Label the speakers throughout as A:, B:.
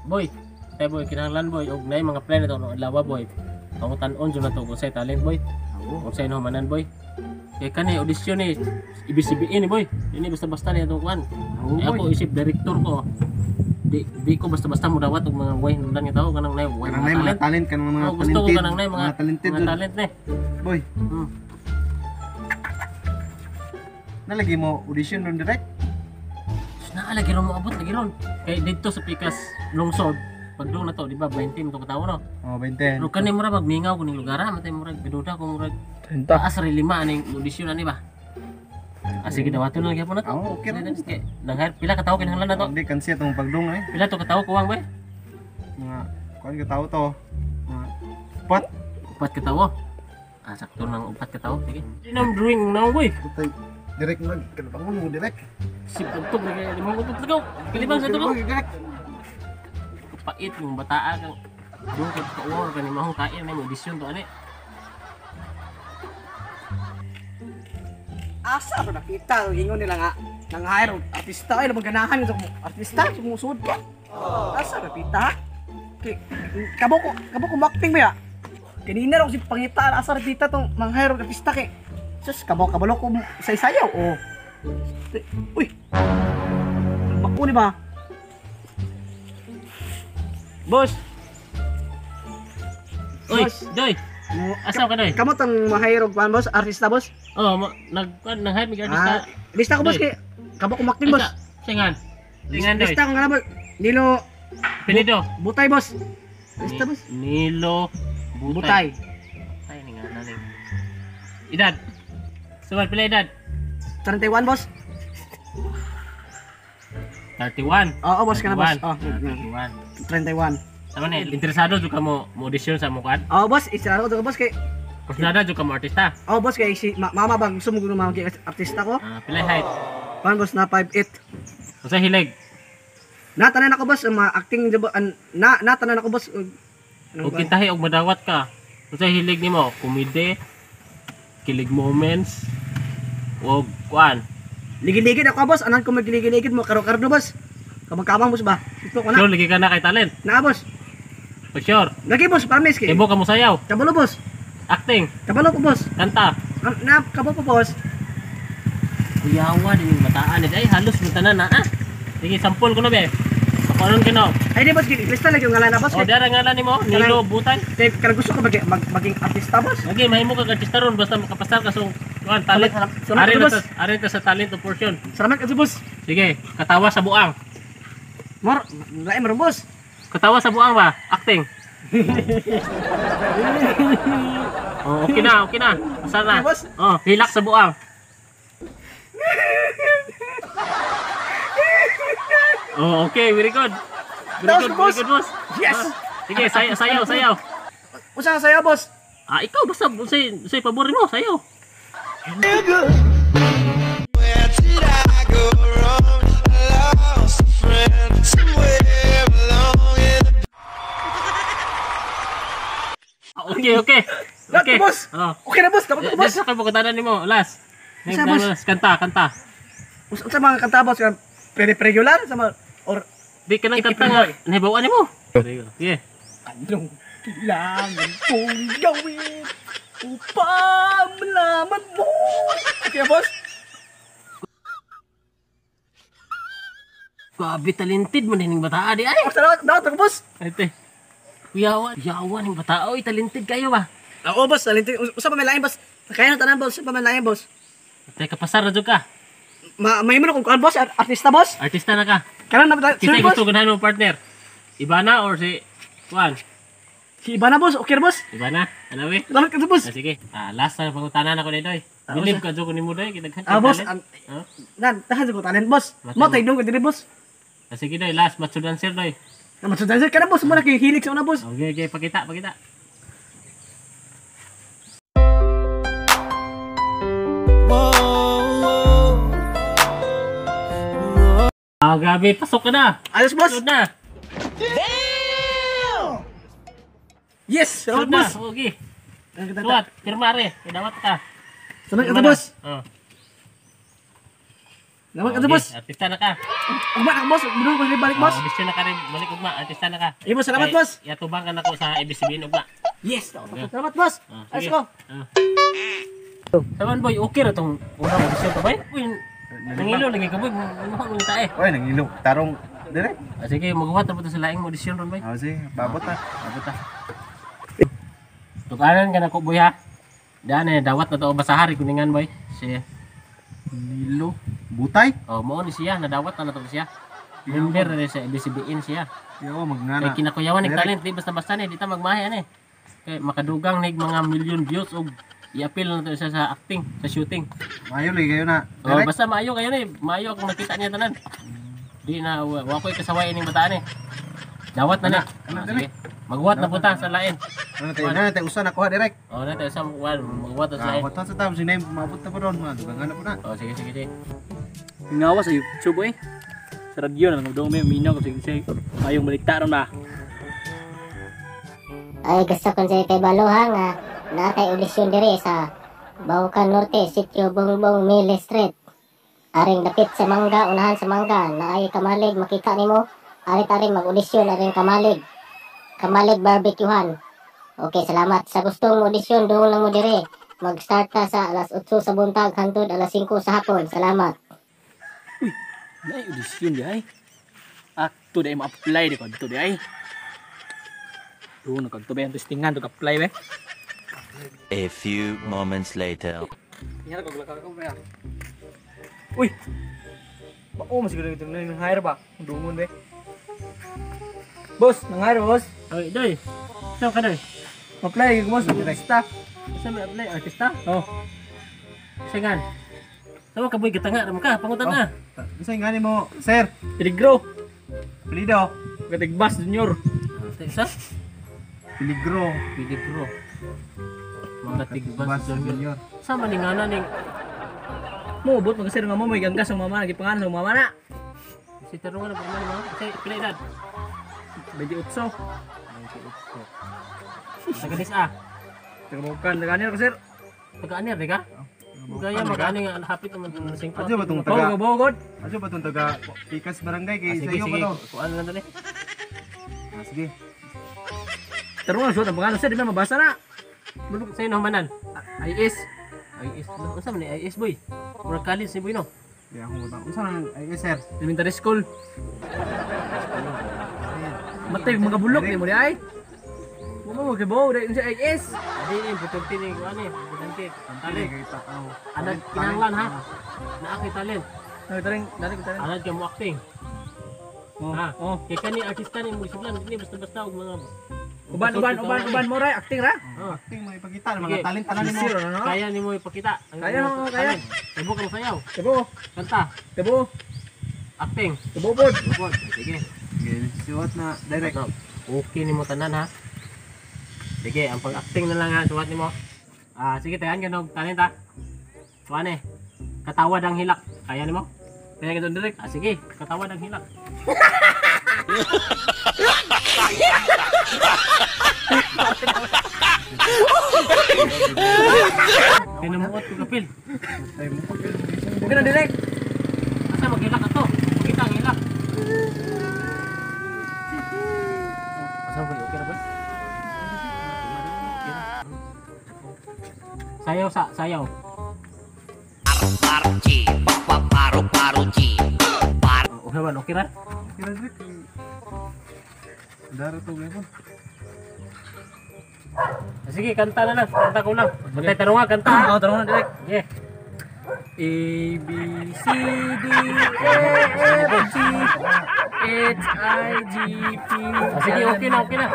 A: Boy, tay boy, kinahanglan boy og nay mga plan ito no adlaw boy. Pangutan-on jud nato kung say talent boy.
B: Oo.
A: Kung say manan boy. Kay kani audition ni ibisibiin ni boy. Dili basta-basta ni atong kuan.
B: Oo,
A: Kay ako
B: boy.
A: isip director ko. Di ko basta-basta mo dawat og mga way hinungdan nga tao kanang nay way
B: Kanang nay
A: mga
B: mga
A: talent.
B: talent kanang mga
A: Oh, gusto ko
B: talented.
A: kanang nay mga
B: talented
A: mga
B: jud.
A: talent ni.
B: Boy, nalagi mo audition ron direct.
A: Naa lagi ron moabot lagi ron. Kay didto sa Pikas lungsod pagdung na to, di ba 20 mo to katawo no.
B: Oh, 20.
A: Pero kani mura magmingaw kuning lugar ha, matay murag biduda ko murag taas rin lima aning audition ani ba. Ah, sige dawaton na lang gyapon na to.
B: Oo, okay ra.
A: Sige, nang pila ka tawo kinahanglan na to?
B: Hindi kansi atong pagdung eh.
A: Pila to katawo kuwang boy?
B: Mga kuan ka tawo to. Mga pot.
A: Upat ka tawo. Ah, sakto nang upat ka tawo. Sige. Di na drawing na boy.
B: Putay. Direct mag kanabangon mo direct.
A: Sip tugtog na kaya limang utot lagaw. Kalibang sa tulo.
B: Direct.
A: Kapait yung bataa kang doon ka kauwar ka ni mahong kain na yung audition to ani.
C: Asa ko nakita ingon nila nga nang hire og artista ay labang ganahan sa artista sumusud ka. Asa nakita? Kay kabo ko acting ba ya? Kanina raw si pangita asa nakita tong mang hire og artista kay sus kabo kabalo ko sa isayaw oh. Uy. Bako ni ba?
A: Boss. Uy,
C: Boss.
A: Doy. Asa ka doy?
C: Kamo tong ma-hire og kuan boss, artista boss?
A: Oh, nag nang hire mig artista.
C: Ah, lista ko boss
A: Doy.
C: kay kabo ko acting boss.
A: Singan. Singan doy.
C: Lista ko nga na boss. Nilo
A: Pinido.
C: Butay boss. Lista boss.
A: Nilo Butay.
C: Butay.
A: Tay ni nga na ni. Edad. Suwal pila edad?
C: 31 boss.
A: 31.
C: Oo boss kana boss.
A: 31.
C: Oh,
A: 31.
C: 31.
A: Sama ni, interesado jud ka mo mo audition sa mukan?
C: Oh boss, isara ko to boss kay
A: Kursunada jud ka mo artista.
C: Oh boss kay si mama ba gusto mo gusto maging artista ko?
A: Ah, pila height?
C: Pan boss na 5'8.
A: Unsay hilig?
C: Natanan ako boss ang mga acting job na natanan ako boss.
A: Ug kintahi og madawat ka. Unsay hilig nimo? Komedye, kilig moments, og kuan.
C: Ligid-ligid ako boss, anan ko magligid-ligid mo karo-kardo boss. Kamang-kamang boss ba? Ito ko na.
A: Sure lagi ka na kay talent.
C: Na boss.
A: For sure.
C: Lagi boss, promise kay.
A: Kebo ka mo sayaw,
C: Kabalo boss.
A: acting,
C: Kabalo ko boss.
A: kanta.
C: Na kabo po boss.
A: Kuyawa din yung bataan ni ay halos mo tanan na ah. Sige, sampol ko na be. Pakuanon ka na.
C: Ay di boss, lista lagi yung ngalan na boss.
A: O,
C: Kay
A: dara nga lang nimo, Nilo Butay.
C: kay kanang gusto ko maging artista boss.
A: Lagi mahimo kag artista ron basta makapasar ka sa kuan talent.
C: Salamat
A: Ari
C: ka,
A: na
C: boss.
A: ta, ari ta sa talent o portion.
C: Salamat ka boss.
A: Sige, katawa sa buang.
C: Mor, lain mo boss.
A: Katawa sa buang ba? Acting. Oh, okay na, okay na. Pasar na.
C: Okay, boss.
A: Oh, hilak sa buang. Oh, okay, very good. Very
C: Tapos,
A: good, very
C: boss.
A: good, boss.
C: Yes.
A: Ah, sige, sayaw, sayaw, sayaw.
C: Usa ka sayo boss.
A: Ah, ikaw basta unsay unsay pabor mo, sayaw.
D: Where did I go wrong? I lost a friend somewhere along in the
A: Ah, okay, okay.
C: Lahat,
A: Okay.
C: boss.
A: Oh.
C: Okay na boss, dapat ko boss.
A: Boss, sa pagkutanan nimo, last.
C: Usa, boss?
A: Kanta, kanta.
C: Usa mga kanta boss, kanang pere-regular sa mga or
A: Di ka nang kanta nga. Nahibawan nimo. Sige.
C: anong kailangan kong gawin upang malaman mo? Okay boss?
A: Grabe talented man ning bataa di ay.
C: Oh, salamat, dapat ako boss.
A: Ate. Kuyawa, yawa ning bataa oy, talented kayo ba?
C: Oo boss, talented. Usa pa may lain boss. Kaya na tanan boss, usa pa may lain boss.
A: Ate kapasar na jud ka.
C: May mo na kung kuan boss, artista boss.
A: Artista na ka.
C: Karon na
A: Kinsa
C: sir boss.
A: gusto ganahan mo partner? Ibana or si Kuan?
C: Si Ibana boss, okay ra boss.
A: Ibana? Ano we?
C: Salamat ka boss.
A: Ah, sige. Ah, last na pangutanan ako ni Doy. Believe ka jud ko nimo Doy, kay daghan
C: Ah
A: kang
C: boss,
A: talent. Huh?
C: nan tahan ko talent boss.
A: Matay
C: Mo tay dong ka diri boss.
A: Ah, sige Doy, last match dancer Doy.
C: Na matsudan sir ka na boss, mo na kay hilig sa una boss.
A: Okay, okay, pakita, pakita. Ah, grabe, pasok ka na.
C: Ayos boss.
A: Sunod na.
C: Yes, salamat
A: Sunod na.
C: boss.
A: Okay. Suwat, pirma re. Idawat ka.
C: Salamat
A: Pirma
C: ka
A: na.
C: boss.
A: Oh.
C: Salamat ka, boss.
A: Artista na ka.
C: Ugma na ka, boss. Budol ko balik, boss.
A: Audition na ka rin. Balik ugma, artista na ka.
C: Eh, boss, salamat, boss.
A: Yatubang ka na ko sa ABCBN ugma.
C: Yes. Salamat, boss. Let's go.
A: Saman boy, okay ra tong unang audition to boy. Uy, nangilo lagi ka boy. Ano mo ta eh.
B: Oy, nangilo. Tarong direk.
A: Sige, maghuwat na po sa laing audition ron boy.
B: Ah, sige, babot ta.
A: Abot ta. Tukanan ka na ko boy ha. Daan eh, dawat na to basahari kuningan boy. Si
B: Nilo. Butay?
A: Oh, mao ni siya, nadawat na to siya. Member na rin sa ABCBN siya.
B: Yo, magnana.
A: Kay kinakuyawan ni talent, di basta-basta ni, di ta magmahi ani. Kay makadugang nig mga million views og i-appeal na to siya sa acting, sa shooting.
B: Maayo lagi kayo na.
A: Oh, basta maayo kayo ni, maayo akong nakita niya tanan. Di na wa ko'y kasaway ining bataan eh. Dawat na na. Sige. Maghuwat na punta sa lain.
B: Ano tayo na tayo usa na kuha direk.
A: Oh, na tayo sa maghuwat na sa lain.
B: Butan sa tao sinay maabot ta pa ron, mga dugangan na po na.
A: Oh, sige sige sige.
C: Ngawa sa YouTube eh. Sa radyo na nagdong may minaw kasi sige. Ayong balita ron ba.
E: Ay gusto kong sa kay Baloha nga naa kay audition diri sa Baucan Norte, Sitio Bongbong, Mile Street. Aring dapit sa mangga, unahan sa mangga, naay kamalig makita nimo, arit-aring mag-audition aring kamalig. Kamalig barbecuehan. Okay, salamat. Sa gustong audition, doon lang mo diri. Mag-start ta sa alas 8 sa buntag hangtod alas 5 sa hapon. Salamat.
C: Uy, naay audition di ay. Akto di ay ma-apply di ko dito di ay. Doon na kagto ba yung testingan to apply ba?
D: A few moments later.
C: Uy. Bao mas siguro ito nang hire ba? Dungon be. Boss, nang hire boss.
A: Oy, doy. Saan ka doy?
C: Apply ko boss, artista.
A: Saan may apply artista?
C: Oh.
A: Singan. Sama ka boy gitanga ra ka, pangutan na.
B: Unsa nga nimo, sir?
C: Peligro.
B: Pilido.
C: Katigbas junior.
A: Sa?
B: Piligro.
A: Piligro. Mga tigbas
B: junior.
A: Sama ni ngana ning
C: Mo ubot mag sir nga mo may ganggas ang mama nagipangalan sa mama na.
A: Si tarungan na pa man mo. Say pila edad?
C: 28.
A: 28. Taga dis ah.
C: Taga Baucan, taga anir ko sir.
A: Taga anir di ka? Gaya magani nga hapit naman ng 5.
B: Adyo ba tong taga?
C: Bogod, bogod.
B: Adyo ba tong taga Pikas Barangay kay
A: Sige,
B: sa iyo
A: sige.
B: pa to?
A: Kuan lang dali.
B: Ah, sige.
C: Tarungan suot ang pangalan sir, di ba mabasa na.
A: Sa inyo manan.
C: IS.
A: IS. Unsa man ni IS boy? Murag college ni boy no.
B: Di ako butang. Unsa nang ay sir?
C: Elementary school. Matay mga bulok ni mo di ay. Mo mo kay bo dai unsa IS.
A: Adi ni importante ni kuan ni, importante. Talent.
B: Kay tao.
A: Anad kinahanglan ha. Naa kay talent.
C: Ay taring, dali ko taring.
A: Anad ka mo acting.
C: Oh,
A: Ha.
C: oh.
A: Kay kani artista ni mo isublan dili basta-basta og mga
C: Uban uban uban uban mo ray acting ra.
B: Acting mo ipakita mga
A: Sige.
B: talent tanan nimo.
C: Zero na no.
A: Kaya nimo ipakita. Ang
C: Kaya,
A: imong
C: oo, kaya.
A: talent. Tibok ka mo sayaw.
C: Tabo,
A: Kanta,
C: tabo,
A: acting.
C: tabo pod.
A: Tibok. Sige.
B: Sige, suot na direct.
A: Okay nimo tanan ha. Sige, ang pag-acting na lang ha, suwat nimo. Ah, sige, tagaan ka nog talent ha. Kuan eh. Katawad ang hilak. Kaya nimo?
C: Kaya ka direct.
A: Ah, sige, katawad ang hilak. Pinamuot ko kapil.
B: Ay mo pag
C: Okay na direct.
A: Asa maghilak ato? Pakita ang hilak. Asa ba? Okay ra ba? Sayaw sa sayaw. Okay ba? Okay ra?
B: Okay ra direct. Dara to gyud.
A: Sige, kanta na lang. Kanta ko lang. Bantay tarunga, kanta.
C: Oh, tarungan na direct.
A: Sige.
C: A B C D E F G H I G P.
A: Ah, sige, okay na, okay na.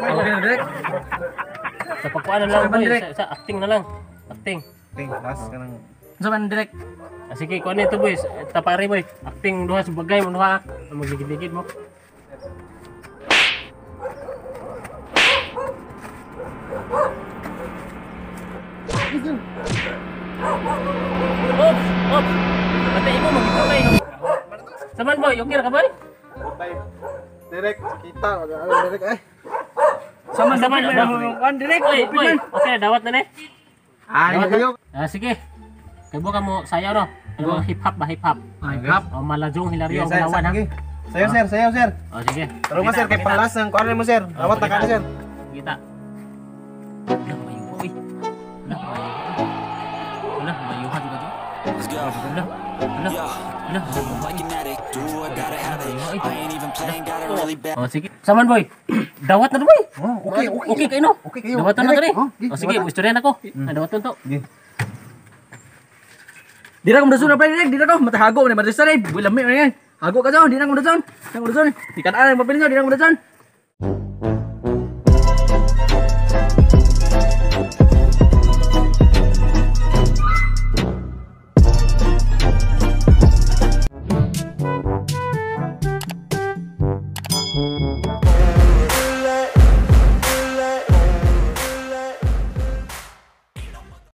C: Okay na direct.
A: Sa pagkuan na lang,
C: Sa
A: boy.
C: direct.
A: Sa acting na lang. Acting.
B: Ting, last ka nang
C: Unsa man direct?
A: Ah, sige, kuan ito, boys. Tapari, boy. Acting duha sa bagay mo duha. Magligid-ligid mo. Oops! Oops! Patay mo, magigulay. Saman, boy. Okay ra ka, boy?
B: Direct kita ano direct ay.
C: Saman
A: Saman,
C: saman man direct.
A: Oy, boy. Okay, dawat na ni.
B: Ay, kayo.
A: Ah, sige. Kay buka mo sayaw no. Ano mga hip hop ba, hip hop?
C: Ay, hap.
A: O malajong Hilario ang
B: Sige,
A: galawan ha.
B: sige. Sayo sir, sayo sir.
A: O sige.
B: Tarong ba sir kay panglas ng kuan mo sir. Rawat na ka na, sir.
A: Kita. Wala, mayo uy. Wala, mayo. Wala, mayo ha juga.
D: Let's go.
A: Wala. Wala.
D: Yeah.
A: Wala.
D: I'm like an addict, do I gotta have it. I ain't even playing, got a really bad.
A: O sige. Saman boy. Dawat na to boy.
B: Oh, okay, okay.
A: Okay kayo no.
B: Okay kayo.
A: Dawat na
B: Direct.
A: to ni.
B: Oh,
A: O sige, istorya na ko. Ah, dawat to.
B: Sige.
C: Di na ko madason na pre, di na ko matahago ni madresa ni. Bulamit man yan. Hago ka daw, di na ko madason. Di na ko madason. Di ka na papel di na ko madason.